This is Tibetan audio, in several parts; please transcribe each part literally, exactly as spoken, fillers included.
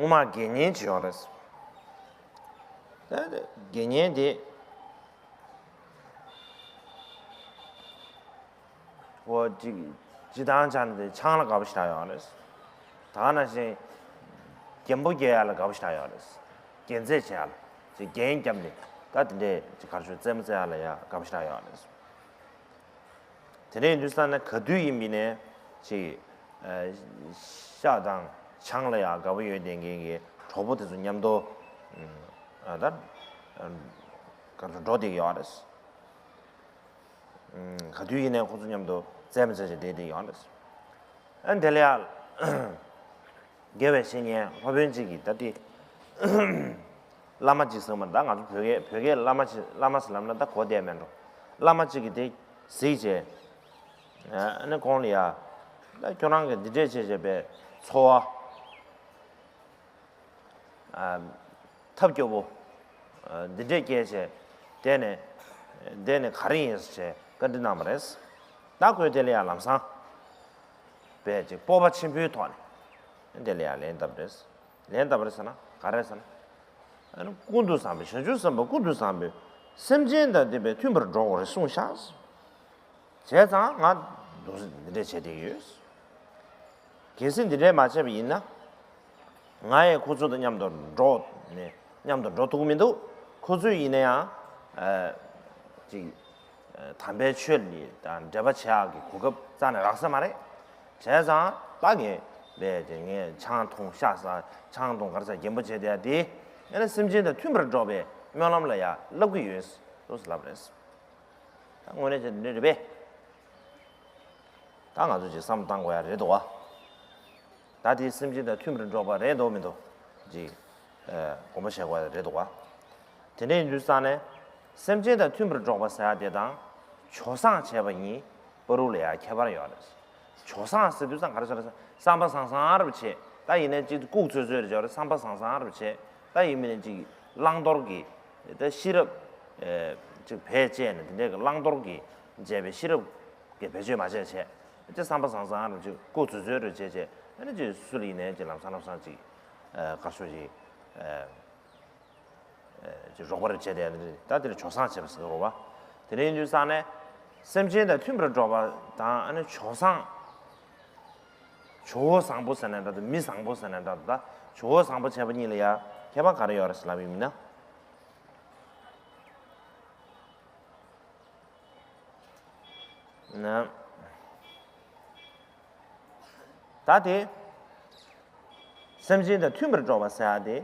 སྔོན་མ་དགེ་བསྙེན་ཅིག་ཡོད་རེད། ད་དགེ་བསྙེན་དེ་ཁོ་ཅིག་སྤྱིར་བཏང་ཆ་ནས་དེ་ཆང་ལ་དགའ་པོ་ཞེ་དྲག་ཡོད་རེད། ད་ག་ནང་བཞིན་རྒན་པོ་རྒྱག་ཡ་ལ་དགའ་པོ་ཞེ་དྲག་ཡོད་རེད། རྒྱན་རྩེད་བྱེད་ཡ་ལ་ཅིག་རྒྱན་བརྒྱབ་ནས་ད་དེ་འདྲས་ཅིག་གར་ཞུ་རྩེད་མོ་རྩེ་ཡ་ལ་ཡ་དགའ་པོ་ཞེ་དྲག་ཡོད་རེད། དེ་འདྲ་ཡིན་དུས་ཙང་ན་ག་དུས་ཡིན་པ་ཡིན་ནའི་ཅིག་ཨ་ཤ་དང་ཆང་ལ་ཡང་དགའ་པོ་ཡོད་བསྡད་མཁན་གྱི་གྲོགས་པོ་དེ་ཚོ་མཉམ་དུ་ཨ་ད་ག་རེ་འགྲོ་བསྡད་ཀྱི་ཡོད་རེད། ག་དུས་ཡིན་ནའི་ཁོ་ཚོ་མཉམ་དུ་རྩེད་མོ་རྩེ་བྱས་བསྡད་བསྡད་ཡོད་རེད། ཨ་དེ་ལ་ཡང་། དགེ་བའི་བཤེས་གཉེན་སློབ་དཔོན་གཅིག་གིས་ད་ལྟའི་བླ་མ་གཅིག་ཟེར་མ་ད་ང་ཚོ་བོད་སྐད་བོད་སྐད་བླ་མ་གཅིག་བླ་མ་ཟེར་ལབ་ན་ད་གོ་བདེ་མེད་འགྲོ། བླ་མ་གཅིག་གིས་དེ་གཟིགས་བྱས། ཨ་ནི་ཁོང་ལ་ཡ། ད་ཁྱོད་རང་གིས་འདི་འདྲས་བྱས་བྱས་པའི་འཚོ་བ། ཨ་ཐབས་སྐྱོ་པོ། ཨ་འདི་འདྲས་སྐྱེས་བྱས། དེ་ནས་དེ་ནས་ག་རེ་ཡིན་ཟེར་བྱས་བཀའ་འདྲི་གནང་བ་རེད། ད་ཁོས་དེ་ལ་ཡ་ལམ་སང་། པས་ཅིག་སྤོབས་པ་ཆེན་པོའི་ཐོག་ནས་དེ་ལ་ཡང་ལན་བཏབ་རེད། ལན་བཏབ་རེད་ཟེར་ན་ག་རེ་ཟེར་ན། ཨ་ནི་ཀུན་ཏུ་བཟང་པོའི་བྱང་ཆུབ་སེམས་དཔའ་ཀུན་ཏུ་བཟང་པོའི་སེམས་ཅན་དང་ལྡན་པའི་མཐུན་པར་འགྲོགས་དགོས་རེད་གསུངས་ཤག་བྱས་ཙང་ང་འདུག་སེ་འདི་འདྲས་བྱས་བསྡད་ཡོད། གལ་སྲིད་འདི་འདྲས་མ་བྱས་པ་ཡིན་ན། ང་ཡང་ཁོ་ཚོ་དང་མཉམ་དུ་འགྲོགས་ནས་མཉམ་དུ་འགྲོ་ཐུབ་ཀྱི་མི་འདུག་ཁོ་ཚོས་ཡིན་ན་ཡང་། ཨ་ཅིག་ཨ་དམ་པའི་ཆོས་ལ་དང་འབྲེལ་བ་བྱེད་ཡག་གི་གོ་སྐབས་རྩ་ནས་རག་ས་མ་རེད། བྱས་ཙང་ད་ངས་ལས་དེ་ངས་ཆང་འཐུང་ཤ་ཟ་ཆང་འཐུང་ག་རེ་ཟ་རྒན་པོ་བྱས་བསྡད་ཡ་དེ་ཨ་ནི་སེམས་ཅན་དང་མཐུན་པར་འགྲོགས་པའི་སྨོན་ལམ་ལ་ཡང་བསླབ་ཀྱི་ཡོད་ཟེར་ལབ་རེད། ད་དངོས་གནས་བྱས་འདི་འདྲ་རེད་པས། ད་ང་ཚོ་ཅིག་བསམ་བློ་བཏང་དགོས་ཡ་རེད་འདུག་བ། ད་དེ་སེམས་ཅན་དང་མཐུན་པར་འགྲོགས་པ་རེད་འདུག་མི་འདུག་ཅིག་ཨ་དགོངས་པ་བཞེས་དགོས་ཡ་རེད་འདུག་བ། དེ་འདྲ་ཡིན་དུས་ཙང་ནས་སེམས་ཅན་དང་མཐུན་པར་འགྲོགས་པ་ཟེར་ཡ་དེ་དང་ཆོས་བཟང་བྱས་པ་གཉིས་བར་དུ་ལ་ཡ་ཁྱད་པར་ཡོད་རེད། ཆོས་བཟང་ཟེར་དུས་ཙང་ག་རེ་ཟེར་རེད་ཟེར་ན་བསམ་པ་བཟང་བཟང་རུ་བྱེད། ད་ཡིན་ནའི་ཅིག་ལྐུགས་ཚོད་ཚོད་རེ་བྱས་རེད། བསམ་པ་བཟང་བཟང་རུ་བྱེད། ད་ཡིན་མིན་ནའི་ཅིག་བླང་དོར་གྱི་ད་ཤེས་རབ་ཨེ་ཅིག་བེད་སྤྱད་ནས་དེ་འདྲའི་གི་བླང་དོར་གྱི་བྱས་པའི་ཤེས་རབ་ཀྱི་བེད་སྤྱོད་མ་བྱས་བྱས། ཅིག་བསམ་པ་བཟང་བཟང་རུ་ཅིག་ལྐུགས་ཚོད་ཚོད་རུ་བྱེད་བྱས། ཨ་ནི་ཅིག་སུ་ལ་ཡིན་ནའི་ཅིག་ལམ་སང་ལམ་སང་ཅིག་ཨེ་ག་རེ་ཟེར་ཅིག་ཨེ། ཅིག་རོགས་པ་རེ་བྱས་ཏེ་ད་དེ་ལ་ཆོས་བཟང་བྱས་པ་ཟེར་རོ་བ། དེ་འདྲ་ཡིན་དུས་ཙང་ནས་སེམས་ཅན་དང་མཐུན་པར་འགྲོགས་པ་དང་ཨ་ནི་ཆོས་བཟང་། ཇོ་བོ་བཟང་པོ་ཟེར་ན་འདྲ་འདུག་མི་བཟང་པོ་ཟེར་ན་འདྲ་འདུག་ད་ཇོ་བོ་བཟང་པོ་བྱས་པ་གཉིས་ལ་ཡ་ཁྱད་པར་ག་རེ་ཡོད་རེད་ཟེར་ལབ་ཡིན་ན། ན། ད་དེ། སེམས་ཅན་དང་མཐུན་པར་འགྲོགས་པ་ཟེར་ཡ་དེ།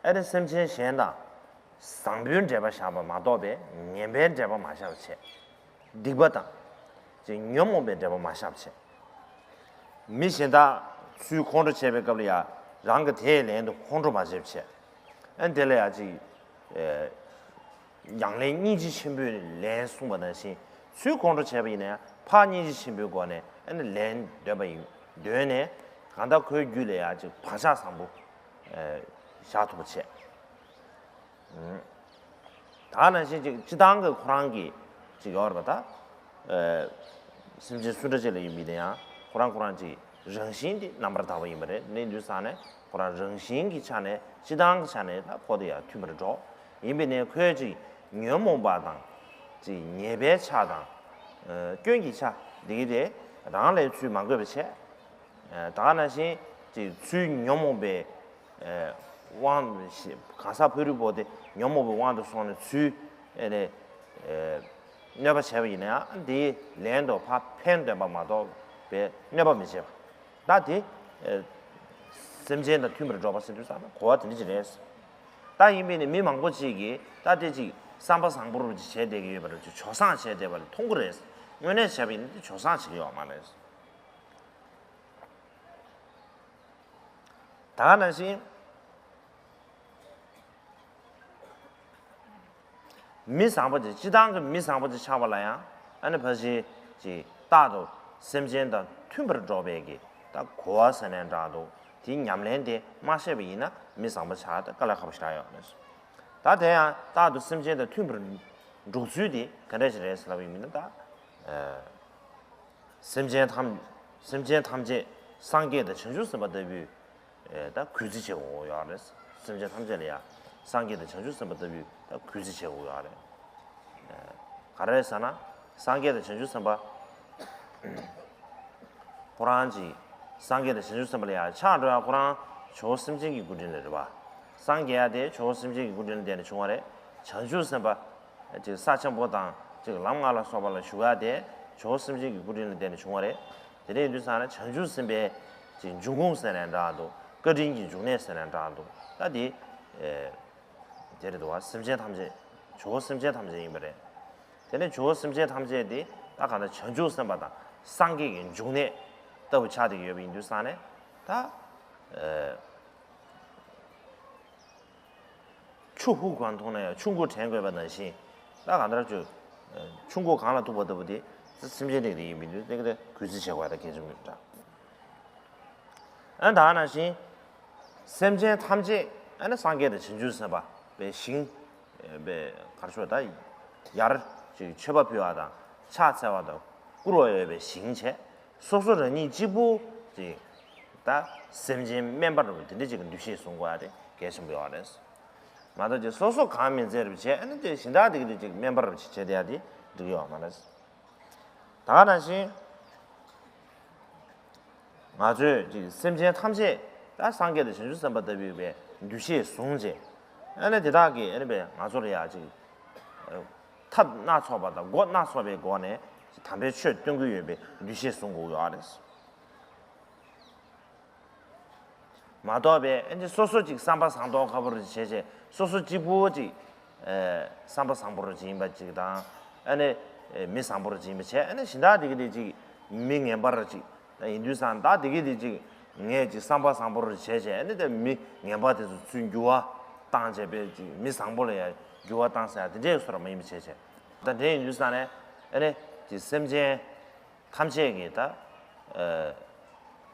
ཨ་ནི་སེམས་ཅན་གཞན་དང་། བཟང་པོའི་འབྲེལ་པ་བཞག་པ་མ་གཏོགས་པའི་ངན་པའི་འབྲེལ་པ་མ་བཞག་པ་བྱས། སྡིག་པ་དང་། ཅིག་ཉོན་མོངས་པའི་འབྲེལ་པ་མ་བཞག་པ་བྱས། མི་གཞན་དག་ཚུར་ཁོང་ཁྲོ་བྱས་པའི་སྐབས་ལ་ཡ་རང་གི་དེའི་ལན་དུ་ཁོང་ཁྲོ་མ་བྱེད་པ་བྱས། ཨ་ནི་དེ་ལ་ཡ་ཅིག་ཨེ། ཡང་ལན་སྙིང་རྗེ་ཆེན་པོས་ལན་གསུངས་པ་ནང་བཞིན་ཚུར་ཁོང་ཁྲོ་བྱས་པ་ཡིན་ན་ཡང་ཕར་སྙིང་རྗེ་ཆེན་པོའི་སྒོ་ནས་ཨ་ནི་ལན་འདོན་པ་ཡིན། འདོན་ནས་གང་ལྟར་ཁོའི་རྒྱུད་ལ་ཡང་ཅིག་བག་ཆགས་བཟང་པོ་བཞག་ཐུབ་པ་བྱས། ད་ནང་བཞིན་ཅིག་སྤྱི་བཏང་གི་ཁོ་རང་གི་ཅིག་ཡོད་རེད་པ་ད། སེམས་ཅན་སུ་འདྲ་ཅིག་ལ་ཡིན་པ་ཡིན་ན་ཡང་ཁོ་རང་ཁོ་རང་ཅིག་རང་བཞིན་དེ་རྣམ་པར་དག་པ་ཡིན་པ་རེད། དེ་འདྲ་ཡིན་དུས་ཙང་ནས་ཁོ་རང་རང་བཞིན་གྱི་ཆ་ནས་སྤྱི་བཏང་གི་ཆ་ནས་ད་ཁོ་དེ་ཡང་མཐུན་པར་འགྲོ། ཡིན་པས་ན་ཁོས་ཅིག་ཉོན་མོངས་པ་དང་། ཅིག་ཉེས་པའི་ཆ་དང་། ཨ་སྐྱོན་གྱི་ཆ་འདི་གི་དེ་རང་ལ་ཚུར་མ་འགོས་པ་བྱས། ཨ་ད་ག་ནང་བཞིན་ཅིག་ཚུར་ཉོན་མོངས་པའི་ཨ་དབང་ཞེས་གང་ཟག་ཕ་རོལ་པོ་དེ་ཉོན་མོངས་པའི་དབང་དུ་སོང་ནས་ཚུར་ཨ་ནི་ཨ་གནོད་པ་བྱས་པ་ཡིན་ན་ཡང་དེའི་ལན་དུ་ཕར་ཕན་འདོན་པ་མ་གཏོགས་པའི་གནོད་པ་མི་བྱེད་པ། ད་དེ་ཨ་སེམས་ཅན་དང་མཐུན་པར་འགྲོགས་པ་ཟེར་དུས་ཙམ་ན་གོ་བ་དེ་འདྲ་ཅིག་རེད། ད་ཡིན་པས་ནི་མི་མང་པོ་ཅིག་གིས་ད་དེ་ཅིག་བསམ་པ་བཟང་པོ་རུ་ཅིག་བྱས་བསྡད་ཀྱི་ཡོད་པ་རེད། ཅིག་ཆོས་བཟང་བྱས་བསྡད་པ་ལ་མཐོང་གི་རེད། དངོས་གནས་བྱས་པ་ཡིན་ན་དེ་ཆོས་བཟང་བྱེད་ཀྱི་ཡོད་མ་རེད། ད་ག་ནང་བཞིན། མི་བཟང་པོ་དེ་སྤྱི་བཏང་གི་མི་བཟང་པོ་དེ་ཆགས་པ་ལ་ཡང་ཨ་ནི་ཕལ་ཆེར་གྱི་རྟག་ཏུ་སེམས་ཅན་དང་མཐུན་པར་འགྲོགས་པའི་གི་ད་གོ་བ་ཟེར་ནའི་འདྲ་འདུག་དེའི་ཉམས་ལེན་དེ་མ་ཤེས་པ་ཡིན་ན་མི་བཟང་པོ་ཆགས་ད་དཀའ་ལས་ཁག་པོ་ཞིག་རག་ཡོད་རེད། ད་དེ་ཡང་རྟག་ཏུ་སེམས་ཅན་དང་མཐུན་པར་འགྲོགས་ཚུལ་དེ་ག་འདྲ་ཞིག་རེད་ཟེར་ལབ་པ་ཡིན་ན་ད། སེམས་ཅན་ཐམས། སེམས་ཅན་ཐམས་ཅད་སངས་རྒྱས་དང་བྱང་ཆུབ་སེམས་དཔའ་ལྟ་བུའི་ ད་གུས་བརྩི་བྱེད་དགོས་ཡོད་རེད། སེམས་ཅན་ཐམས་ཅད་ལ་ཡང་སངས་རྒྱས་དང་བྱང་ཆུབ་སེམས་དཔའ་ལྟ་བུའི་ད་གུས་བརྩི་བྱེད་དགོས་ཡོད་རེད། ག་རེ་ཟེར་ན། སངས་རྒྱས་དང་བྱང་ཆུབ་སེམས་དཔའ། ཁོ་རང་གི་སངས་རྒྱས་དང་བྱང་ཆུབ་སེམས་དཔའ་ལ་ཡང་ཆགས་འགྲོ་ཡ་ཁོ་རང་ཇོ་བོ་སེམས་ཅན་གྱི་སྐུ་དྲིན་ལས་རེད་པ། སངས་རྒྱས་ཡ་དེ་ཇོ་བོ་སེམས་ཅན་གྱི་སྐུ་དྲིན་ལ་བརྟེན་ནས་བྱུང་བ་རེད། བྱང་ཆུབ་སེམས་དཔའ། ཅིག་ས་ཆེན་པོ་དང་ཅིག་ལམ་ལྔ་ལ་སོགས་པ་ལ་ཞུགས་ཡ་དེ་ཇོ་བོ་སེམས་ཅན་གྱི་སྐུ་དྲིན་ལ་བརྟེན་ནས་བྱུང་བ་རེད། དེ་འདྲ་ཡིན་དུས་ཙང་ནས་བྱང་ཆུབ་སེམས་དཔའི་ཅིག་འབྱུང་ཁུངས་ཟེར་ནའང་འདྲ་འདུག་བཀའ་དྲིན་གྱི་འབྱུང་གནས་ཟེར་ནའང་འདྲ་འདུག་ད་དེ། དེ་རེད་འདུག་བ། སེམས་ཅན་ཐམས་ཅད། ཇོ་བོ་སེམས་ཅན་ཐམས་ཅད་ཡིན་པ་རེད། དེ་ནས་ཇོ་བོ་སེམས་ཅན་ཐམས་ཅད་དེ་ད་གང་ལྟར་བྱང་ཆུབ་སེམས་དཔའ་དང་སངས་རྒྱས་ཀྱི་འབྱུང་གནས་ལྟ་བུ་ཆགས་བསྡད་ཀྱི་ཡོད་པ་ཡིན་དུས་ཙང་ནས་ད། ཆུ་ཧུབ་གང་འཐུང་ན་ཡང་ཆུ་མགོ་དྲན་དགོས་པ་ནང་བཞིན། ད་གང་ལྟར་ཆུ་ཆུ་མགོ་གངས་ལ་ཐུག་པ་ལྟ་བུ་དེ་སེམས་ཅན་རིགས་དེ་ཡིན་མི་འདུག་དེ་ག་དེ་གུས་བརྩི་བྱེད་དགོས་ད་གལ་ཆེན་པོ་འདྲ། ཨ་ད་ནང་བཞིན། སེམས་ཅན་ཐམས་ཅད་ཨ་ནི་སངས་རྒྱས་དང་བྱང་ཆུབ་སེམས་དཔའ་པའི་ཞིང་། པའི་གར་ཤོག་ད། ཡར་ཅིག་མཆོད་པ་ཕུལ་བ་དང་ཕྱག་འཚལ་བ་དང་བཀུར་བ་ཡོད་པའི་ཞིང་བྱས། སོ་སོ་རང་ཉིད་གཅིག་པུ་ཅིག་ད་སེམས་ཅན་དམན་པ་རུ་དེ་འདྲ་ཅིག་གི་འདུ་ཤེས་བཟུང་དགོས་ཡ་དེ་གལ་ཆེན་པོ་ཡོད་རེད། མ་གཏོགས་ཀྱི་སོ་སོ་གང་མི་མཛད་རུ་བྱས་ཨ་ནི་དེ་གཞན་དག་དེ་གི་དེ་ཅིག་དམན་པ་རུ་བྱས་བྱས་དེ་ཡ་དེ་འགྲིག་གི་ཡོད་མ་རེད། ད་ག་ནང་བཞིན། ང་ཚོས་ཅིག་སེམས་ཅན་ཐམས་ཅད་ད་སངས་རྒྱས་དང་བྱང་ཆུབ་སེམས་དཔའ་ལྟ་བུའི་བའི་འདུ་ཤེས་བཟུང་རྗེས། ཨ་ནི་དེ་དག་གིས་ཨ་ནི་བའི་ང་ཚོ་ལ་ཡ་ཅིག་ཐབས་སྣ་ཚོགས་པ་དང་སྒོ་སྣ་ཚོགས་པའི་སྒོ་ནས་དམ་པའི་ཆོས་སྟོན་གྱི་ཡོད་པའི་འདུ་ཤེས་བཟུང་དགོས་ཡོད་རེད། མ་གཏོགས་པའི་ཨ་ནི་སོ་སོ་ཅིག་བསམ་པ་བཟང་ཏོག་ཁ་པོ་རུ་བྱས་བྱས་སོ་སོ་གཅིག་པུ་ཅིག་བསམ་པ་བཟང་པོ་རུ་ཅིག་ཡིན་པ་ཅིག་དང་། ཨ་ནི་མི་བཟང་པོ་རུ་ཅིག་ཡིན་པ་བྱས་ཨ་ནི་གཞན་དག་དེ་གི་དེ་ཅིག་མི་ངན་པ་རུ་ཅིག་ཡིན་དུས་ཙང་ད་དེ་གི་དེ་ཅིག་ངས་ཅིག་བསམ་པ་བཟང་པོ་རུ་བྱས་བྱས་ཨ་ནི་དེ་མི་ངན་པ་དེ་ཚོ་ཚུར་འགྱུར་བ་བཏང་བྱས་པའི་ཅིག་མི་བཟང་པོ་ལ་ཡ་འགྱུར་བ་བཏང་ཟེར་ཡ་དེ་འདྲའི་བཟོ་འདྲ་མ་ཡིན་པ་བྱས་བྱས་ད་དེ་ཡིན་དུས་ཙང་ནས་ཨ་ནི་ཅིག་སེམས་ཅན། ཐམས་ཅད་ཀྱི་ད།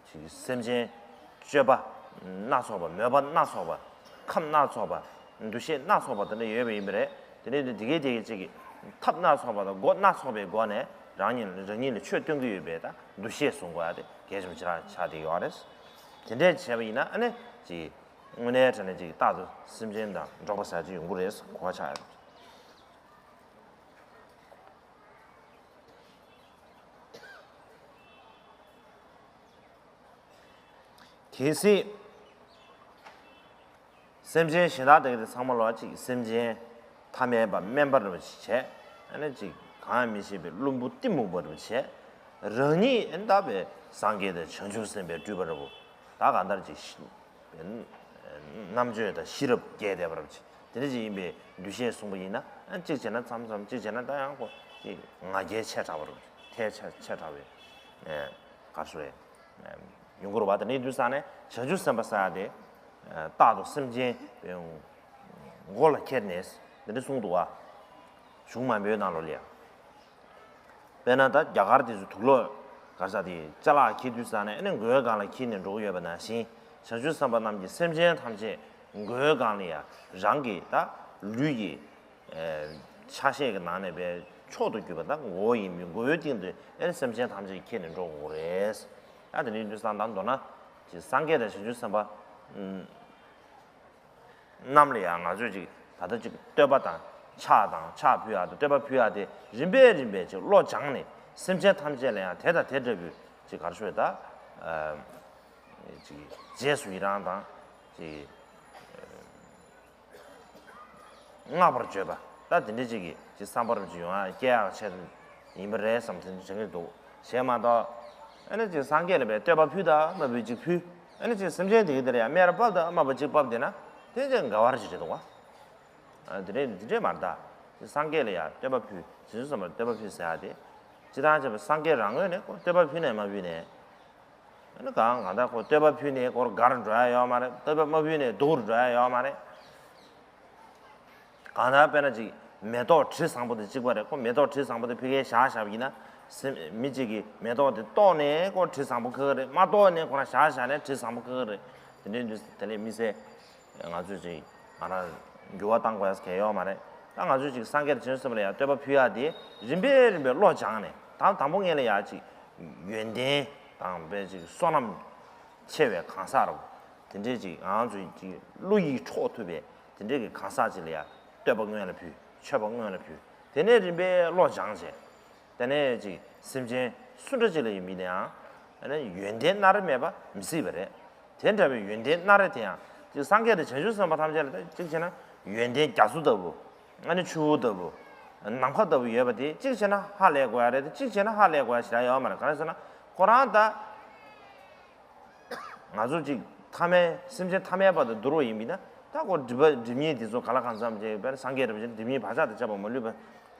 ཅིག་སེམས་ཅན་སྤྱོད་པ་སྣ་ཚོགས་པ་མོས་པ་སྣ་ཚོགས་པ་ཁམས་སྣ་ཚོགས་པ་འདུ་ཤེས་སྣ་ཚོགས་པ་དེ་འདྲ་ཡོད་པ་ཡིན་པ་རེད། དེ་ནས་དེ་གའི་དེ་གའི་ཅིག་གི་ཐབས་སྣ་ཚོགས་པ་དང་སྒོ་སྣ་ཚོགས་པའི་སྒོ་ནས་རང་ཉིད་རང་ཉིད་ལ་ཆོས་སྟོན་གྱི་ཡོད་པའི་ད་འདུ་ཤེས་བཟུང་དགོས་ཡ་དེ་གལ་ཆེན་པོ་ཆགས་ཆགས་བསྡད་ཡོད་རེད། དེ་འདྲས་བྱས་པ་ཡིན་ན་ཨ་ནི་ཅིག་དངོས་གནས་དྲང་གནས་ཅིག་རྟག་ཏུ་སེམས་ཅན་དང་འགྲོགས་པ་ཟེར་ཅིག་ཡོང་གི་རེད་གོ་བ་ཆགས་ཡོད་རེད། གལ་སྲིད། སེམས་ཅན་གཞན་དག་དེ་ག་དེ་ཚང་མ་ལོག་ཅིག་སེམས་ཅན་ཐ་མལ་པ་དམན་པ་འདྲ་བོ་ཅིག་བྱས། ཨ་ནི་ཅིག་གང་ཡང་མི་ཤེས་པའི་བླུན་པོ་གཏི་མུག་པ་འདྲ་བོ་བྱས། རང་ཉིད་ཨ་ནི་ད་བའི་སངས་རྒྱས་དང་བྱང་ཆུབ་སེམས་དཔའི་སྤྲུལ་པ་འདྲ་བོ། ད་གང་ལྟར་ཅིག་ཤི། རྣམ་དཔྱོད་དང་ཤེས་རབ་རྒྱས་བསྡད་པ་རབ་ཅིག་དེ་འདྲ་ཅིག་ཡིན་པའི་འདུ་ཤེས་བཟུང་པ་ཡིན་ན་ཨ་གཅིག་བྱས་ན་མཚམས་མཚམས་གཅིག་བྱས་ན་ད་ཡང་ཁོ་ཅིག་ང་རྒྱལ་ཆེ་དྲགས་པ་རབ་ཅིག་ཐལ་ཆེ་ཆེ་དྲགས་པའི་གར་སོ་རེད་ཡོང་གི་རེད་བ། དེ་ནས་དུས་སང་ནས་བྱང་ཆུབ་སེམས་དཔའ་ཟེར་ཡ་དེ་རྟག་ཏུ་སེམས་ཅན་མགོ་ལ་ཁྱེར་ནས་འདི་འདྲ་གསུངས་འདུག་བ། གཞུང་མང་པོའི་ནང་ལོགས་ལ་ཡང་། དཔེར་ན་ད་རྒྱ་གར་དེ་ཚོ་དུག་ལོག་ག་ས་དེ་ཅ་ལག་འཁྱེར་དུས་ཙང་ནས་ཨ་ནི་མགོའི་སྒང་ལ་འཁྱེར་ནས་འགྲོ་གི་ཡོད་པ་ནང་བཞིན་བྱང་ཆུབ་སེམས་དཔའ་རྣམས་ཀྱིས་སེམས་ཅན་ཐམས་ཅད་མགོའི་སྒང་ལ་ཡ་རང་གི་ད་ལུས་ཀྱི་ཆ་ཤས་ཀྱི་ནང་ནས་པའི་མཆོག་ཏུ་གྱུར་པ་ད་མགོ་བོ་ཡིན་པས་མགོ་བོའི་སྟེང་དུ་ཨ་ནི་སེམས་ཅན་ཐམས་ཅད་འཁྱེར་ནས་འགྲོ་དགོས་རེད། ད་དེ་འདྲའི་དུས་ཙང་ད་མདོར་ན་ཅིག་སངས་རྒྱས་དང་བྱང་ཆུབ་སེམས་དཔའ། རྣམས་ལ་ཡང་ང་ཚོས་ཅིག་ད་ལྟ་ཅིག་བསྟོད་པ་དང་ཕྱག་དང་ཕྱག་ཕུལ་ཡག་དང་བསྟོད་པ་ཕུལ་ཡག་དེ་རིམ་པས་རིམ་པས་ཅིག་བློ་སྦྱངས་ནས་སེམས་ཅན་ཐམས་ཅད་ལ་ཡང་དེ་དང་དེ་འདྲ་བུའི་ཅིག་ག་རེ་ཞུ་ད། ཅིག་རྗེས་སུ་ཡི་རང་དང་ཅིག་བསྔགས་པར་བརྗོད་པ་ད་དེ་འདྲ་ཅིག་གི་ཅིག་བསམ་པ་རུ་ཅིག་ཡོང་ཡག་སྐྱེ་ཡག་ཆེད་དུ་ཡིན་པ་རེད་བསམ་དེ་འདྲ་དྲན་གྱི་འདུག་བྱས་མ་གཏོགས་ཨ་ནི་ཅིག་སངས་རྒྱས་ལ་བའི་བསྟོད་པ་ཕུལ་དང་དམའ་འབེབས་ཅིག་ཕུལ། ཨ་ནི་ཅིག་སེམས་ཅན་དེ་གི་དེ་ལ་ཡང་སྨད་ར་བབས་དང་དམའ་འབེབས་ཅིག་བབས་བསྡད་ན་དེ་ཅིག་འགལ་བ་རེ་ཞིག་རེད་འདུག་བ། དེ་རེད་དེ་འདྲས་མ་རེད་ད། སངས་རྒྱས་ལ་ཡང་བསྟོད་པ་ཕུལ། བྱང་ཆུབ་སེམས་དཔའ་ལ་བསྟོད་པ་ཕུལ་ཟེར་ཡག་དེ། སྤྱིར་བཏང་བྱས་པ་སངས་རྒྱས་རང་ངོས་ནས་ཁོ་བསྟོད་པ་ཕུལ་ནས་མ་ཕུལ་ནས། ཨ་ནི་གང་གང་ལྟར་ཁོ་བསྟོད་པ་ཕུལ་ནས་ཁོར་དགའ་རུ་འགྲོ་ཡག་ཡོད་མ་རེད། བསྟོད་པ་མ་ཕུལ་ནས་སྡུག་རུ་འགྲོ་ཡག་ཡོད་མ་རེད། གང་ལྟར་དཔེར་ན་ཅིག་མེ་ཏོག་དྲི་བཟང་པོ་དེ་གཅིག་པ་རེད། ཁོ་མེ་ཏོག་དྲི་བཟང་པོ་དེ་ཕ་གིར་བཞག་བཞག་པ་ཡིན་ན། སེམས་མི་གཅིག་གིས་མེ་ཏོག་དེ་བཏོག་ནས་ཁོ་དྲི་བཟང་པོ་ཁ་ཁ་རེད། མ་བཏོག་ནས་ཁོ་རང་བཞག་བཞག་ནས་དྲི་བཟང་པོ་ཁ་ཁ་རེད། དེ་འདྲའི་དུས་དེ་ལས་མི་ཚེ་ང་ཚོས་ཅིག་ང་རང་འགྱུར་བ་གཏང་དགོས་ཡག་གང་ཡང་ཡོད་མ་རེད། ད་ང་ཚོས་ཅིག་སངས་རྒྱས་དང་བྱང་ཆུབ་སེམས་དཔའ་ལ་ཡང་བསྟོད་པ་ཕུལ་ཡག་དེ་རིམ་པས་རིམ་པས་བློ་སྦྱངས་ནས་ད་དང་པོ་ངེད་ལ་ཡག་ཅིག་ཡོན་ཏན་དང་དཔེ་ཅིག་བསོད་ནམས་ཆེ་བའི་གང་ཟག་རུ། དེ་འདྲས་ཅིག་ང་ཚོའི་ཅིག་བློ་ཡིད་འཕྲོག་ཐུབ་པའི་དེ་འདྲས་ཀྱི་གང་ཟག་ཅིག་ལ་ཡ་བསྟོད་པ་སྔོན་ལ་ཕུལ། མཆོད་པ་སྔོན་ལ་ཕུལ། དེ་ནས་རིམ་པས་བློ་སྦྱངས་བྱས། དེ་ནས་ཅིག་སེམས་ཅན་སུ་འདྲ་ཅིག་ལ་ཡིན་མིན་ནའང་ཡོན་ཏན་སྣ་རེ་མེད་པ་མི་སྲིད་པ་རེད། དེ་འདྲ་བའི་ཡོན་ཏན་སྣ་རེ་དེ་ཡང་ཅིག་སངས་རྒྱས་དང་བྱང་ཆུབ་སེམས་དཔའ་ཐམས་ཅད་ལ་ཅིག་བྱས་ན་ཡོན་ཏན་རྒྱ་མཚོ་ལྟ་བུ། ཨ་ནི་ཆུ་བོ་ལྟ་བུ། ནམ་མཁའ་ལྟ་བུ་ཡོད་པ་དེ་གཅིག་བྱས་ན་ཧ་ལས་དགོས་ཡ་རེད་དེ་གཅིག་བྱས་ན་ཧ་ལས་དགོས་ཡ་ཞེ་དྲག་ཡོད་མ་རེད། ག་རེ་ཟེར་ན་ཁོ་རང་ད། ང་ཚོ་གཅིག་ཐ་མལ་སེམས་ཅན་ཐ་མལ་པ་དང་བསྡུར་བ་ཡིན་པས་ན་ད་ཁོ་སྒྲིབ་པ་སྒྲིབ་གཉིས་དེ་ཚོ་ག་ལ་གང་འཚམ་ཅིག་དཔེར་ན་སངས་རྒྱས་རིན་པོ་ཆེ་སྒྲིབ་གཉིས་བག་ཆགས་དང་བཅས་པ་མ་ལུས་པ་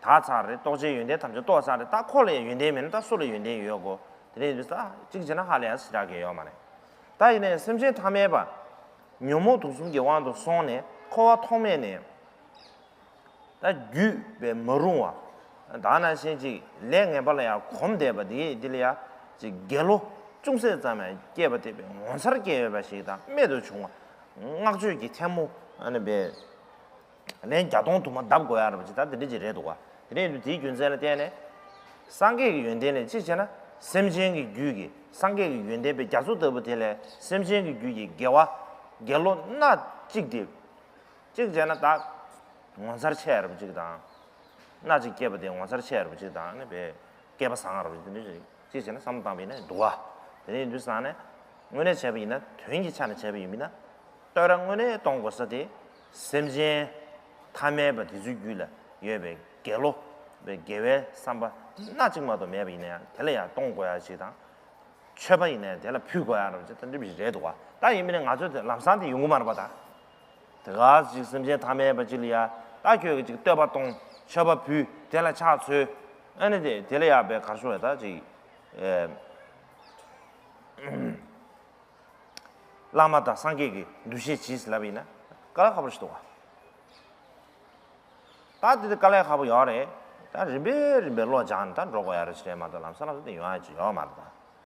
དག་ཚར་རེད། རྟོགས་བྱའི་ཡོན་ཏན་ཐམས་ཅད་རྟོགས་ཚར་རེད། ད་ཁོ་ལ་ཡང་ཡོན་ཏན་མེད་ན་ད་སུ་ལ་ཡོན་ཏན་ཡོད་གོ། དེ་ནས་ཡིན་དུས་ད་གཅིག་བྱས་ན་ཧ་ལས་ཡ་ཞེ་དྲག་གི་ཡོད་མ་རེད། ད་ཡིན་ནའི་སེམས་ཅན་ཐ་མལ་པ་ཉོན་མོངས་དུག་གསུམ་གྱི་དབང་དུ་སོང་ནས་འཁོར་བ་ཐོག་མེད་ནས། ད་བརྒྱུད་པའི་མ་རུང་བ། ད་ནང་བཞིན་ཅིག་ལས་ངན་པ་ལ་ཡང་གོམས་བསྡད་པ་དེ་འདི་ལ་ཡང་ཅིག་དགེ་བློ་ཅུང་ཟད་ཙམ་ཡང་སྐྱེས་པ་དེ་བས་ངོ་མཚར་སྐྱེ་ཡོད་པ་ཞིག་དང་རྨད་དུ་བྱུང་བ། བསྔགས་བརྗོད་ཀྱི་ཐལ་མོ་ཨ་ནི་བས་ལན་བརྒྱ་སྟོང་དུ་མ་བརྡབ་དགོས་ཡ་རེད་པ་ཅིག་ད་འདི་འདྲ་ཅིག་རེད་འདུག་བ། དེ་ནས་དེའི་རྒྱུ་མཚན་ལ་བརྟེན་ནས་སངས་རྒྱས་ཀྱི་ཡོན་ཏན་ལས་གཅིག་བྱས་ན་སེམས་ཅན་གྱི་རྒྱུད་ཀྱི་སངས་རྒྱས་ཀྱི་ཡོན་ཏན་པའི་རྒྱ་མཚོ་ལྟ་བུ་དེ་ལས་སེམས་ཅན་གྱི་རྒྱུད་ཀྱི་དགེ་བ་དགེ་བློ་སྣ་གཅིག་དེ། གཅིག་བྱས་ན་ད་ངོ་མཚར་ཆེ་ཡ་རབ་ཅིག་དང་། སྣ་གཅིག་སྐྱེས་པ་དེ་ངོ་མཚར་ཆེ་ཡ་རབ་ཅིག་དང་ནི་བས་སྐལ་པ་བཟང་རབ་ཅིག་དེ་འདྲ་ཅིག་བྱས་ན་བསམ་བློ་བཏང་བ་ཡིན་ན་འདུག་བ། དེ་ནས་ཡིན་དུས་ཙང་ནས་དངོས་གནས་བྱས་པ་ཡིན་ན་དོན་གྱི་ཆ་ནས་བྱས་པ་ཡིན་མིན་ན། བསྟོད་ར་དངོས་གནས་གཏོང་དགོས་ས་དེ་སེམས་ཅན་ཐ་མལ་པ་དེ་ཚོའི་རྒྱུད་ལ་ཡོད་པའི་དགེ་བློ་བའི་དགེ་བའི་བསམ་པ་སྣ་གཅིག་མ་གཏོགས་མེད་པ་ཡིན་ན་ཡང་དེ་ལ་ཡང་གཏོང་དགོས་ཡ་ཅིག་དང་། མཆོད་པ་ཡིན་ནའི་དེ་ལ་ཕུལ་དགོས་ཡ་རེད་ཅེས་ད་འདྲ་བ་ཞིག་རེད་འདུག་བ། ད་ཡིན་མིན་ནའི་ང་ཚོས་དེ་ལམ་སང་དེ་ཡོང་གི་མ་རེད་པ་ད། དེ་ག་ཅིག་སེམས་ཅན་ཐ་མལ་པ་ཅིག་ལ་ཡ་ད་ཁྱོད་ཀྱིས་ཅིག་བསྟོད་པ་གཏོང་མཆོད་པ་ཕུལ་དེ་ལ་ཕྱག་འཚལ། ཨ་ནི་དེ་དེ་ལ་ཡ་བའི་གར་ཤོར་བ་ད་ཅིག་ཨེ། བླ་མ་དང་སངས་རྒྱས་ཀྱི་འདུ་ཤེས་གྱིས་ལབ་ཡིན་ན་དཀའ་ལས་ཁག་པོ་ཞིག་འདུག་བ། ད་དེ་དེ་དཀའ་ལས་ཁག་པོ་ཡོད་རེད། ད་རིམ་པས་རིམ་པས་བློ་སྦྱངས་ནས་ད་འགྲོ་དགོས་ཡ་རེད་ཅེས་མ་གཏོགས་ལམ་སང་ལམ་སང་དེ་ཡོང་ཡ་ཅིག་ཡོད་མ་རེད་ད།